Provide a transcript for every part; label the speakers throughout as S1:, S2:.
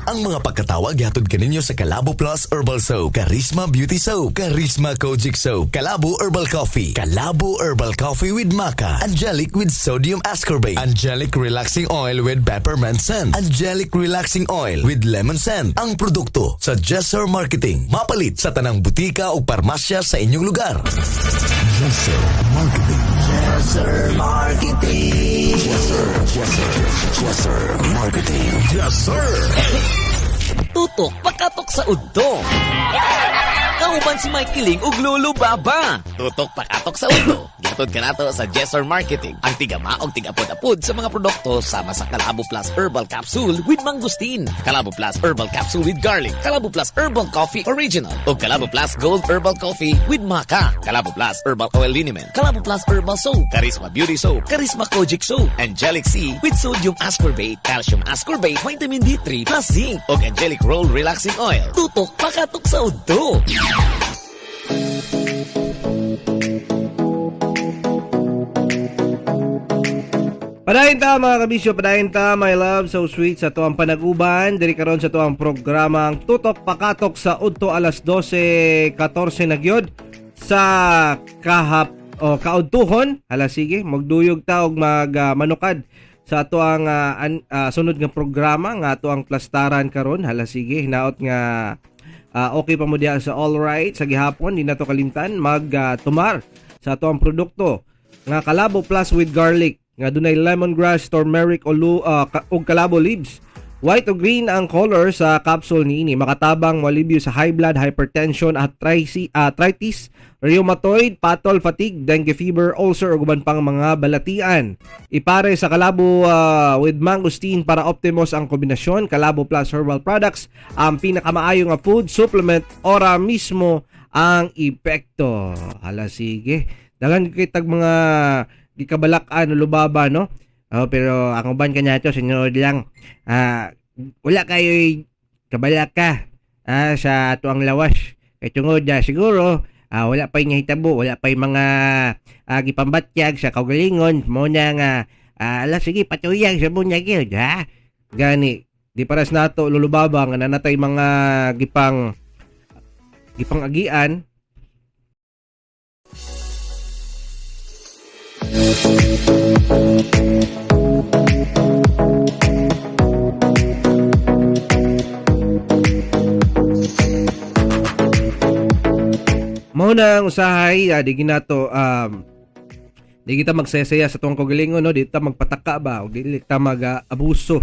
S1: Ang mga pagkatawa gihatod kaninyo sa Kalabo Plus Herbal Soap, Charisma Beauty Soap, Charisma Kojic Soap, Kalabo Herbal Coffee, Kalabo Herbal Coffee with Maca, Angelic with Sodium Ascorbate, Angelic Relaxing Oil with Peppermint Scent, Angelic Relaxing Oil with Lemon Scent. Ang produkto sa Jesser Marketing. Mapalit sa tanang butika o parmasya sa inyong lugar. Jesser Marketing. Jesser Marketing. Jesser, Jesser, Jesser Marketing. Jesser.
S2: Tutok pakatok sa udto. Kauban si Mike Kiling ug Lolo Baba. Tutok pakatok sa udto. Gihatod kanato sa Jesser Marketing. Ang tigama og tigapod-apod sa mga produkto sama sa Kalabo Plus Herbal Capsule with Mangosteen, Kalabo Plus Herbal Capsule with Garlic, Kalabo Plus Herbal Coffee Original, ug Kalabo Plus Gold Herbal Coffee with Maca, Kalabo Plus Herbal Oil Liniment, Kalabo Plus Herbal Soap, Charisma Beauty Soap, Charisma Kojic Soap, Angelic C with Sodium Ascorbate, Calcium Ascorbate, Vitamin D3 plus Zinc, ug Angelic Roll Relaxing Oil. Tutok pakatok sa udto.
S3: Padayon ta mga kabisyo, padayon ta my love, so sweet sa tuang panaguban diri karon sa tuang programa ang Tutok Pakatok sa udto alas 12:14 na gyud sa kahap o kaudtuhon. Hala sige, magduyog ta og mag manukad sa ato ang sunod nga programa nga ato ang plastaran karon. Hala sige, hinaot nga okay pa mo diha sa all right sa gihapon. Di na to kalimtan mag tumar sa ato ang produkto nga Kalabo Plus with Garlic nga dunay lemongrass, turmeric o ug kalabo leaves. White o green ang color sa capsule niini. Makatabang moalibyo sa high blood, hypertension, arthritis, rheumatoid, patol, fatigue, dengue fever, ulcer ug uban pang mga balatian. Ipare sa Kalabo with mangosteen para optimos ang kombinasyon. Kalabo Plus Herbal Products ang pinakamaayo nga food supplement, ora mismo ang epekto. Hala sige. Daghan kitag mga gikabalak-an o lubaba, no? Oh, pero ang uban kanya to sinunod lang. Wala kayo'y kabalak ka sa ato ang lawas. Kay tungod na siguro wala pa'y nahitabo, wala pa'y mga gipambatyag sa kaugalingon. Mo na nga ala sige patuyag sa bunyag yun, ha? Gani, di paras nato lulubaba nga nanatay mga gipang agian. Mao na ang usahay, di ginato di kita magsesaya sa tuwang kaugalingon, no, di ta magpataka ba o di ta mag-abuso.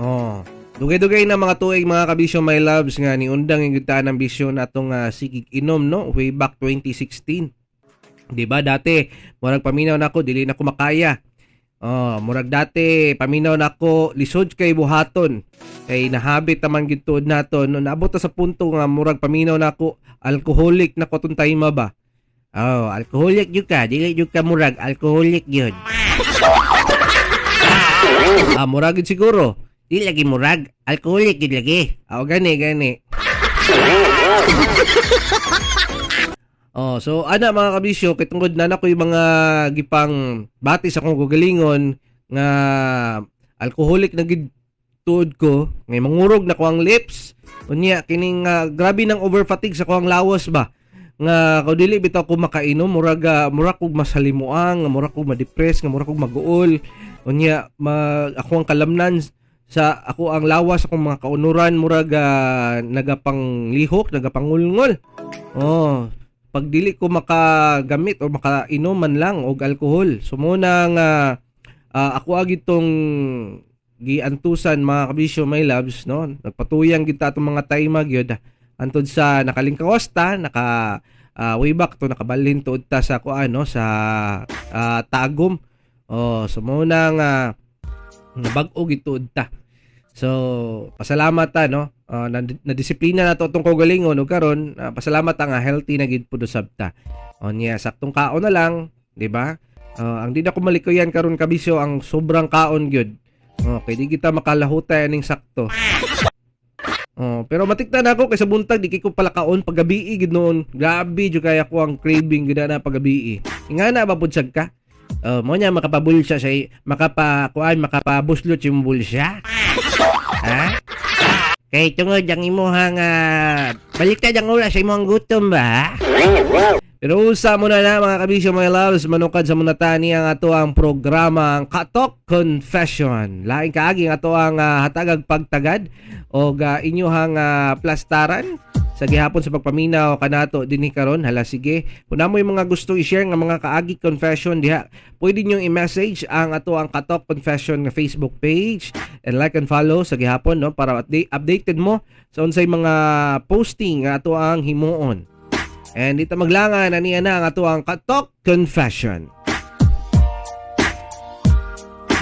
S3: Oh, dugay-dugay na mga tuig mga kabisyo my loves nga niundang yung gitaan ng bisyo natong sigig inom, no, way back 2016. Di ba dati murag paminaw nako dili na ko makaya. Oh, murag dati paminaw nako lisod kay buhaton. Kay nahabit naman gid tuod nato, no, naabot ta sa punto nga murag paminaw nako alcoholic na ko tong time ba. Oh, alcoholic jud ka, dili jud ka murag alcoholic gyud. Murag gid siguro. Di lagi murag, alcoholic gid lagi. Oh, gani gani. Oh, so ana mga kabisyo, kay tungod na nako yung mga gipang bati sa akong kaugalingon nga alcoholic na gid tuod ko, ngay mangurog na ko ang lips. Unya kining grabe nang over fatigue sa ko ang lawas ba. Nga kung dili bitaw ko makainom, murag murag kog masalimuang, murag kog ma-depress, nga murag kog maguol. Unya ako ang kalamnan sa ako ang lawas, akong mga kaunuran murag nagapanglihok, nagapangulngol. Oh, pag dili ko makagamit o makainom man lang og alkohol. So muna nga ako agi tong giantusan mga kabisyo my loves, no. Nagpatuyang gid ta atong mga time gyud antod sa nakalingkawas ta, naka way back to nakabalhin tuod ta sa kuan, no, sa Tagum. Oh, so muna nga bag-o gid tuod ta. So pasalamat ta, no. Na disiplina na to atong kaugalingon ug karon pasalamat ta nga healthy na gid pud usab ta. O niya saktong kaon na lang, di ba? Ang di na ko malikoyan karon kabisyo ang sobrang kaon gyud. Okay, di kita makalahutay aning sakto. Oh, pero matiktan ako kay sa buntag di kay ko palakaon paggabi gid noon. Grabe jud kay ako ang craving gid na paggabi. Ingana ba pud sad ka? Oh, mo niya makapabulsa sa makapakuan, makapabuslot yung bulsa. Ha? Kay tungod ang imuhang baliktad ang oras sa imong gutom ba? Pero usa mo na na mga kabisyo, my loves, manukad sa munatani ang ato ang programa ang Katok Confession. Laing kaagi ang ato ang hatagag pagtagad o inyuhang plastaran sa gihapon sa pagpaminaw kanato dinhi karon. Hala, sige, kung namo yung mga gusto i-share nga mga kaagi confession diha, pwede niyo i-message ang ato ang Katok Confession nga Facebook page and like and follow sa gihapon, no, para updated mo sa unsay mga posting nga ato ang himuon. And dito maglangan aniya na ang ato ang Katok Confession.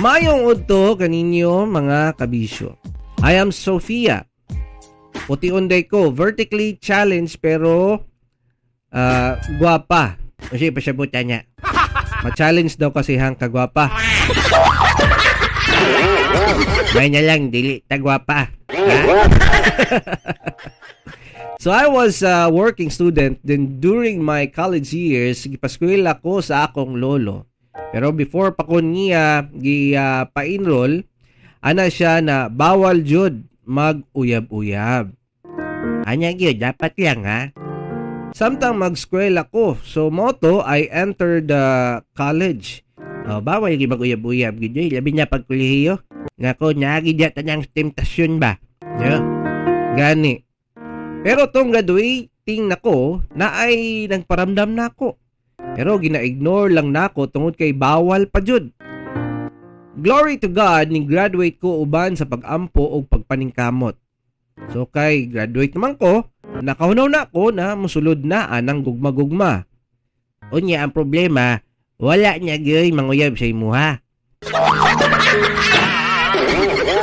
S3: Mayong udto kaninyo mga kabisyo. I am Sophia. Puti unday ko, vertically challenged pero gwapa. Kasi pasabutan niya. Ma-challenge daw kasi hang kagwapa. May na lang, dili tagwapa. Ha? So I was a working student then during my college years, gipaskwela ko sa akong lolo. Pero before pa ko niya gi pa-enroll, ana siya na bawal jud mag-uyab-uyab. Anya gyud, dapat lang ha. Samtang mag-eskwela ko, so moto I entered the college. Oh, bawal gyud mag-uyab-uyab gyud, eh. Labi na pag kolehiyo. Nako, naagi diya tanang temptasyon ba? Yeah. Gani. Pero tong graduating nako, na ay nagparamdam nako. Pero gina-ignore lang nako tungod kay bawal pa jud. Glory to God, ni graduate ko uban sa pag-ampo og pagpaningkamot. So kay graduate naman ko, nakahunaw na ako na musulod na anang gugma-gugma. Unya ang problema, wala niya gyoy manguyab sa imuha.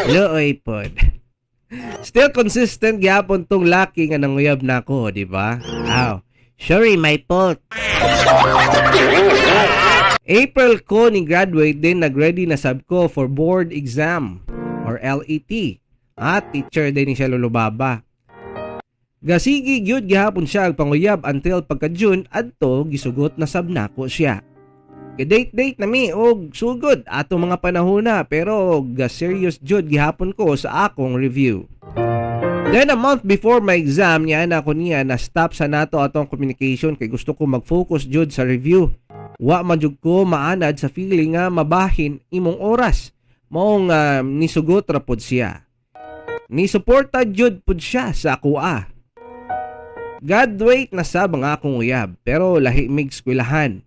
S3: Looy pod. Still consistent gyapon tong laki nga nanguyab nako, di ba? Aw, sorry, my fault. April ko ni graduate din, nag-ready na sab ko for board exam or LET. At teacher din ni siya lulubaba. Gasigi gyud gihapon siya ang panguyab until pagka June adto gisugot na sab nako siya. Date-date na mi og sugod ato mga panahona pero ga serious jud gihapon ko sa akong review. Then a month before my exam niya na ako niya na stop sa nato atong communication kay gusto ko mag-focus jud sa review. Wa man jud ko maanad sa feeling nga mabahin imong oras. Maong nisugot ra pod siya. Ni-suporta jud pod siya sa akoa. Graduate na sab ang akong uyab pero lahi mig eskwelahan.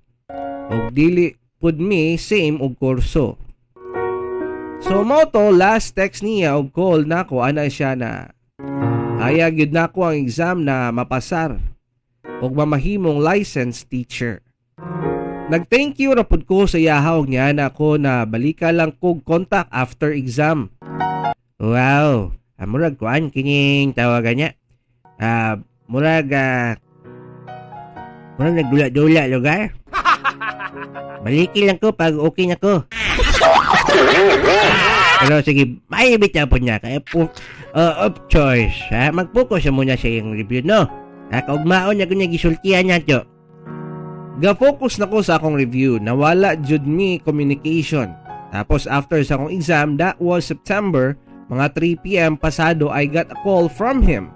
S3: Og dili pud mi same og kurso. So mo to last text niya og call nako ana siya na kaya gyud nako ang exam na mapasar og mamahimong licensed teacher. Nag-thank you ra pud ko sa iyaha og niya na ako na balika lang kog contact after exam. Wow, murag kuan kining tawagan niya. Murag murag nagdula-dula lugar. Baliki lang ko pag okay na ko. Pero sige, may bitaw po niya. Kaya po, of choice. Ha? Mag-focus muna sa iyong review, no? Ha? Kaugmaon na ko niya gisultihan niya to. Ga-focus na ko sa akong review. Nawala jud mi communication. Tapos after sa akong exam, that was September, mga 3 p.m. pasado, I got a call from him.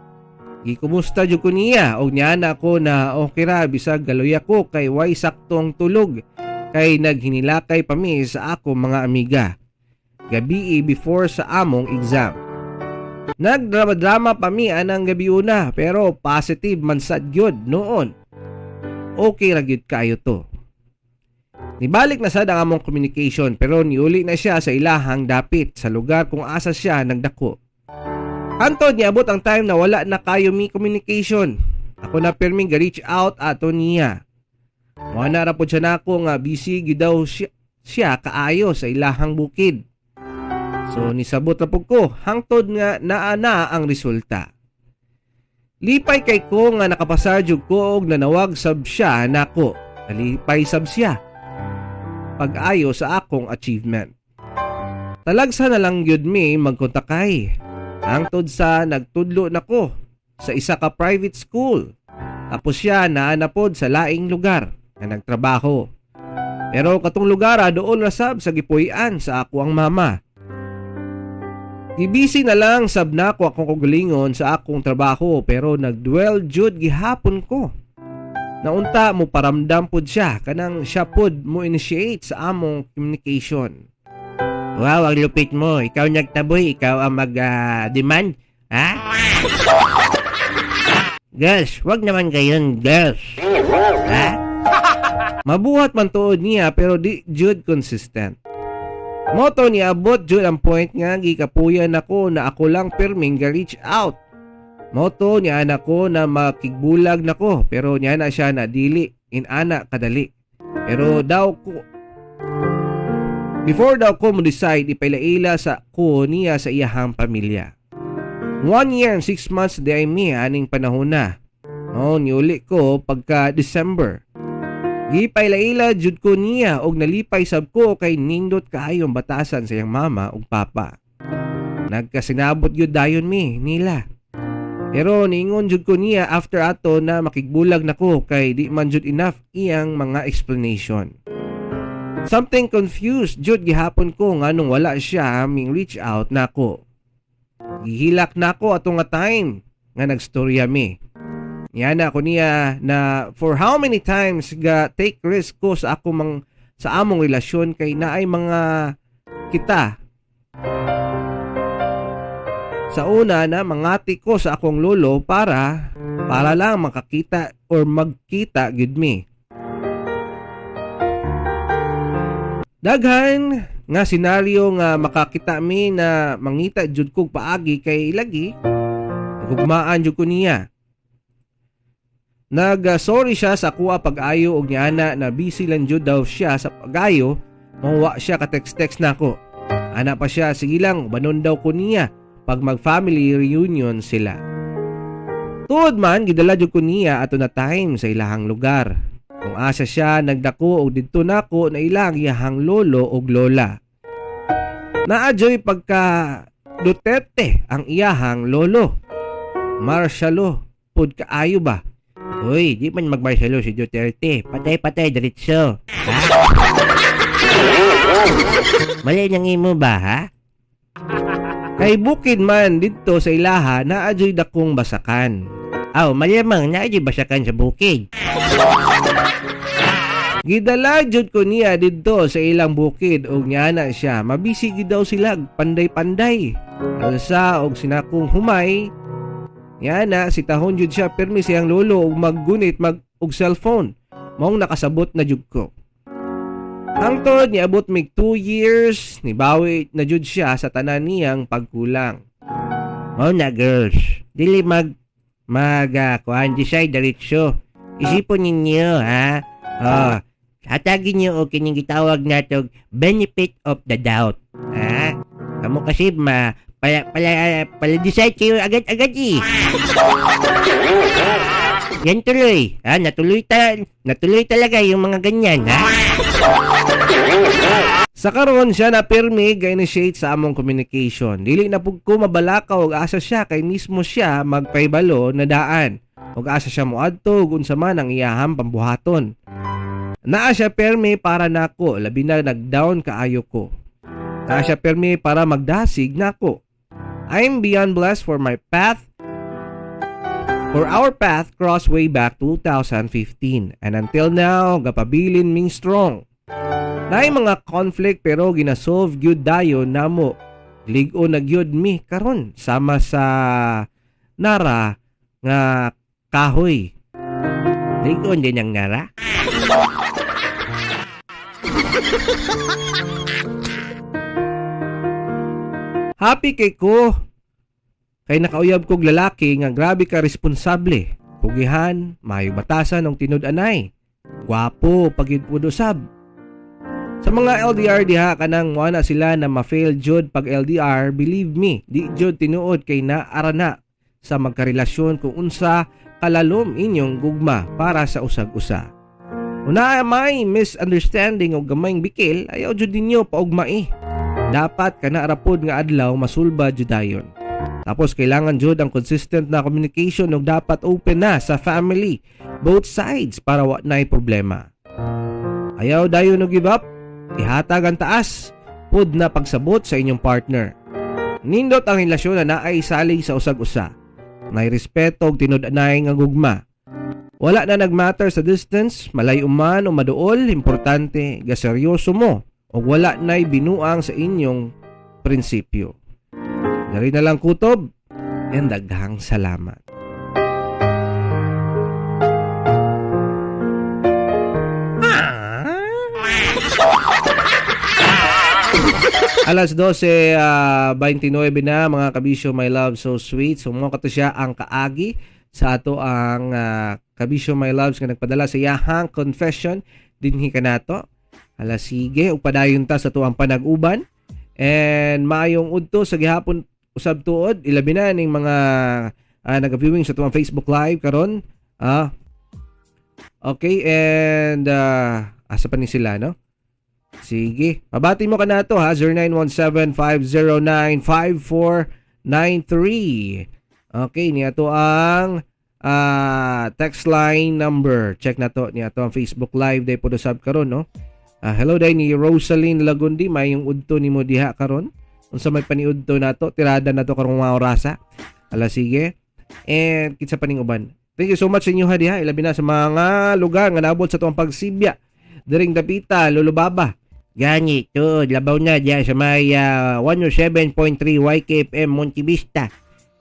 S3: Gikumusta jud ko niya og niya na ako na okay ra bisag galoy ko kay way saktong tulog kay naghinilakay pa mi sa ako mga amiga. Gabi before sa among exam. Nagdrama-drama pa mi anang gabi una pero positive man sad gyud noon. Okay ra gyud kayo to. Nibalik na sad ang among communication pero niuli na siya sa ilahang dapit sa lugar kung asa siya nagdako. Hantod niabot ang time na wala na kayo mi communication. Ako na pirming ga-reach out ato niya. Mo na ra pod siya nako nga busy gyud daw siya kaayo sa ilahang bukid. So nisabot ra pud ko hangtod nga naa na ang resulta. Lipay kay ko nga nakapasar jud ko og nanawag sab siya nako. Nalipay sab siya pag-ayo sa akong achievement. Talagsa na lang gyud mi magkontakay. Hangtod sa nagtudlo nako sa isa ka private school. Tapos siya naa na pod sa laing lugar na nagtrabaho. Pero katong lugar dool ra sab sa gipuy-an sa ako ang mama. Gibisi na lang sab nako akong kaugalingon sa akong trabaho pero nagdwell jud gihapon ko. Naunta mo paramdam pud siya kanang siya pud mo initiate sa among communication.
S4: Wow, ang lupit mo. Ikaw nagtaboy, ikaw ang mag-demand. Ha? Girls, wag naman gayon, girls. Ha?
S3: Mabuhat man tuod niya pero di jud consistent. Moto niabot jud ang point nga gikapuyan nako na ako lang pirming ga-reach out. Moto niya ko na makigbulag nako pero niya na siya na dili inana kadali. Pero daw ko before daw ko mo decide ipailaila sa ko niya sa iyahang pamilya. 1 year and 6 months di ay mi aning panahon na. No, niuli ko pagka December. Gipailaila jud ko niya og nalipay sab ko kay nindot kaayong batasan sa iyang mama ug papa. Nagkasinabot gyud dayon mi nila. Pero niingon jud ko niya after ato na makigbulag nako kay di man jud enough iyang mga explanation. Something confused jud gihapon ko nganong wala siya ming reach out nako. Gihilak nako ato nga time nga nagstorya mi. Niana ko niya na for how many times ga take risk ko sa ako mang sa among relasyon kay naay mga kita. Sa una na mangati ko sa akong lolo para lang makakita or magkita gid mi. Daghan nga senaryo nga makakita mi na mangita jud kog paagi kay lagi nagugmaan jud ko niya. Nag-sorry siya sa kuha pag-ayo og niana na busy lang jud daw siya sa pag-ayo, mawa siya ka text-text nako. Ana pa siya, sige lang, banon daw ko niya pag mag-family reunion sila. Tuod man, gidala jud ko niya ato na time sa ilahang lugar. Kung asa siya nagdako og didto nako na ilang iyahang lolo og lola. Naadyoy pagka Duterte ang iyahang lolo. Martial law pud kaayo ba?
S4: Uy, di man mag-martial law si Duterte. Patay-patay, diretso. Ha? Mali nang imo ba, ha?
S3: Kay bukid man didto sa ilaha, naadyoy dakong basakan.
S4: Aw, malamang naadyoy basakan sa bukid.
S3: Gidala jud ko niya didto sa ilang bukid og niana siya. Mabisi gid daw sila panday-panday. Alsa og sinakong humay. Niana si tahon jud siya pirmi siyang lolo og maggunit mag og cellphone. Maong nakasabot na jud ko. Hangtod niabot mig 2 years, nibawi na jud siya sa tanan niyang pagkulang.
S4: Mao na girls, dili mag kuan decide diretso. Isipon ninyo ha. Oh, hatagin niyo og kining gitawag natog benefit of the doubt. Ha? Kamo kasi ma pala decide kayo agad-agad eh. Yan tuloy. Ha? Natuloy talaga yung mga ganyan, ha?
S3: Sa karon siya na pirmi ga-initiate sa among communication. Dili na pug ko mabalakaw og asa siya kay mismo siya magpaybalo na daan. Og asa siya moadto ug unsa man ang iyahang pambuhaton. Naa siya pirmi para nako, labi na nag-down kaayo ko. Naa siya pirmi para magdasig nako. I'm beyond blessed for my path. For our path crossed way back 2015 and until now gapabilin ming strong. Naay mga conflict pero ginasolve gyud dayon namo. Lig-o na gyud mi karon sama sa nara nga kahoy.
S4: Lig-on din ang nara.
S3: Happy kay ko kay nakauyab kog lalaki nga grabe ka responsable. Pugihan, maayo batasan og tinud-anay. Gwapo pagid pud usab. Sa mga LDR diha kanang moana sila na ma-fail jud pag LDR, believe me, di jud tinuod kay naara na sa magkarelasyon kung unsa kalalom inyong gugma para sa usag-usa. Una may misunderstanding og gamayng bikil, ayaw jud ninyo paugmai. Dapat kana ra pod nga adlaw masulba jud dayon. Tapos kailangan jud ang consistent na communication ug dapat open na sa family, both sides para wa nay problema. Ayaw dayon no give up, ihatag ang taas, pud na pagsabot sa inyong partner. Nindot ang relasyon na naay salig sa usag-usa. May respeto ug tinud-anay nga gugma. Wala na nagmatter sa distance, malayo man o maduol, importante ga seryoso mo ug wala na'y binuang sa inyong prinsipyo. Dari na lang kutob and daghang salamat. Alas 12:29 na mga kabisyo, my love, so sweet. So mo kato siya ang kaagi sa ato ang kabisyo, my loves, nga nagpadala sa iyahang confession dinhi kanato. Alas sige, ug padayon ta sa ato ang panag-uban. And maayong udto sa gihapon usab tuod, ilabi na ning mga nag-viewing sa tuang Facebook Live karon. Okay, and asa pa ni sila, no? Sige, pabati mo ka na to ha, 0917-509-5493. Okay, niya to ang text line number. Check na to, niya to ang Facebook Live day po sab karon, no? Hello day ni Rosaline Lagundi, mayong udto nimo diha karon. Unsa may paniudto nato, tirada nato karong mga orasa. Ala sige. And kinsa pa ning uban. Thank you so much sa inyo ha diha, ilabi na sa mga lugar nga naabot sa tuang pagsibya. Diring dapita, Lulubaba.
S4: Gani, tuod, labaw na diya sa may 107.3 YKFM Monte Vista,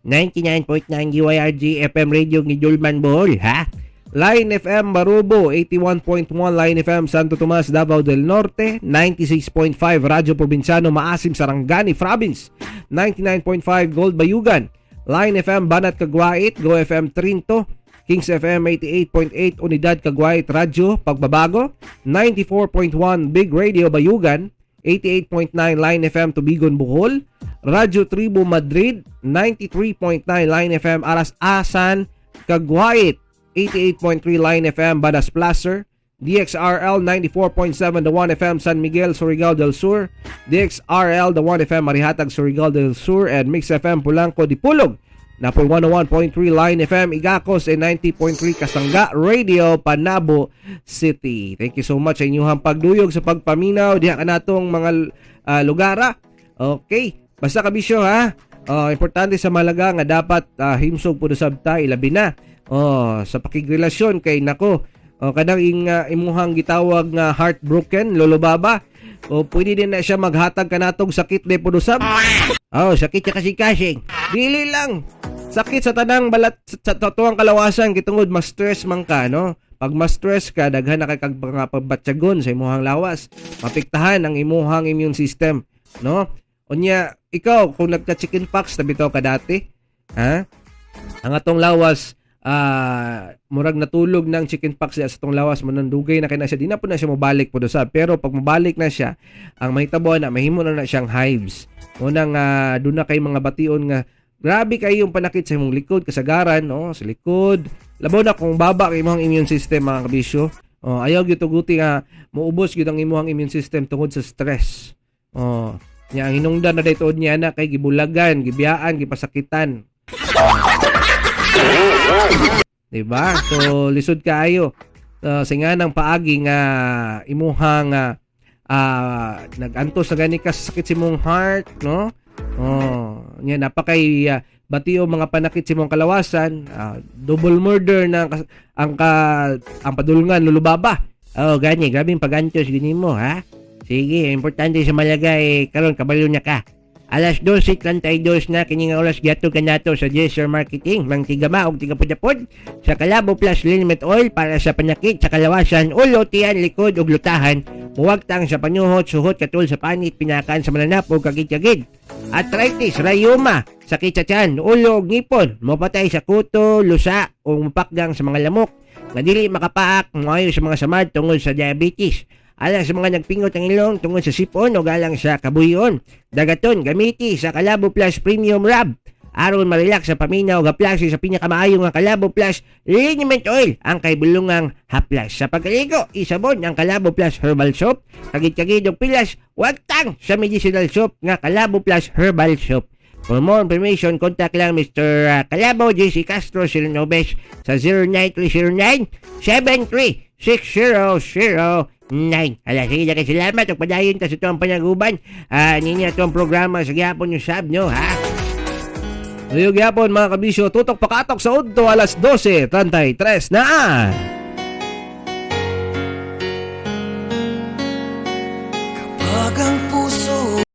S4: 99.9 GYRG FM Radio ni Dulman Bohol, ha?
S3: Line FM Barubo, 81.1 Line FM Santo Tomas, Davao del Norte, 96.5 Radyo Probinsyano Maasim, Sarangani Province, 99.5 Gold Bayugan, Line FM Banat Caguait, Go FM Trinto, Kings FM 88.8 Unidad Caguait Radyo Pagbabago, 94.1 Big Radio Bayugan, 88.9 Line FM Tubigon Bohol, Radyo Tribo Madrid, 93.9 Line FM Aras Asan Caguait, 88.3 Line FM Badas Placer, DXRL 94.7 The 1 FM San Miguel, Surigao del Sur, DXRL The 1 FM Marihatag, Surigao del Sur, and Mix FM Pulanco, Dipulog. Napoy 101.3 Line FM Igacos and 90.3 Kasangga Radio Panabo City. Thank you so much sa inyong pagduyog sa pagpaminaw diha kanatong mga lugara. Okay, basta kabisyo ha. Importante sa malaga nga dapat himsog pud usab ta, ilabi na sa pakigrelasyon kay nako, kanang imuhang gitawag nga heartbroken, Lolo Baba. O pwede din na siya maghatag kanatong sakit de pud usab.
S4: Oh, sakit sa kasing-kasing.
S3: Dili lang. Sakit sa tanang balat sa tuwang kalawasan kitungod mas stress man ka, no? Pag mas stress ka, daghan na kay kag mga pagbatyagon sa imuhang lawas. Mapiktahan ang imuhang immune system, no? Unya, ikaw kung nagka chicken pox na bitaw ka dati, ha? Ang atong lawas murag natulog ng chicken pox sa atong lawas mo nandugay na kay na siya, di na po na siya mobalik po usab. Pero pag mobalik na siya, ang mahitabo na mahimo na siyang hives. Unang doon na kay mga bation nga grabe kayo yung panakit sa imong likod, kasagaran, no? Sa likod. Labaw na kung baba kay imong immune system, mga kabisyo. Oh, ayaw gyud tuguti nga muubos gyud ang imong immune system tungod sa stress. Oh, nya ang hinungdan na daytood niya na kay gibulagan, gibiyaan, gipasakitan. Diba? So lisod kaayo. Singa ng paagi nga imuhang nagantos na gani ka sa sakit sa imong heart, no? Oh, nya napakay batiyo mga panakit sa imong kalawasan, double murder na ang padulngan, Lulubaba.
S4: Oh, gani, grabe yung pagantos gini mo, ha? Sige, importante sa malaga eh, karon kabalo na ka. Alas 12:32 na kini nga oras gihatod kanato sa Jesser Marketing, mang tigama og tigapudapod sa Kalabo Plus Liniment Oil para sa panakit sa kalawasan, ulo, tiyan, likod ug lutahan, muwagtang sa panyuhot, suhot katul sa panit, pinakan sa mananap ug kagid-kagid. Arthritis, rayuma, sakit sa tiyan, ulo ug ngipon, mopatay sa kuto, lusa ug mupakgang sa mga lamok, nga dili makapaak, moayo sa mga samad tungod sa diabetes. Alang sa mga nagpingot ang ilong tungod sa sipon o galang sa kabuyon. Dagaton, gamiti sa Kalabo Plus Premium Rub. Aron marelax sa paminaw, gaplasi sa pinakamaayo nga Kalabo Plus Liniment Oil ang kaibulungang haplas. Sa pagkaligo, isabon ang Kalabo Plus Herbal Soap. Kagid-kagid og pilas, wagtang sa medicinal soap nga Kalabo Plus Herbal Soap. For more information, contact lang Mr. Kalabo JC Castro Silnobes sa 09309 73600. 9. Hala, sige, daghang salamat ug padayon ta sa atuang panaguban. Ah, ninyo atong programa sa gihapon usab, no, ha?
S3: Tuyo gyapon, mga kabisyo, Tutok Pakatok sa Udto, alas 12:33 na.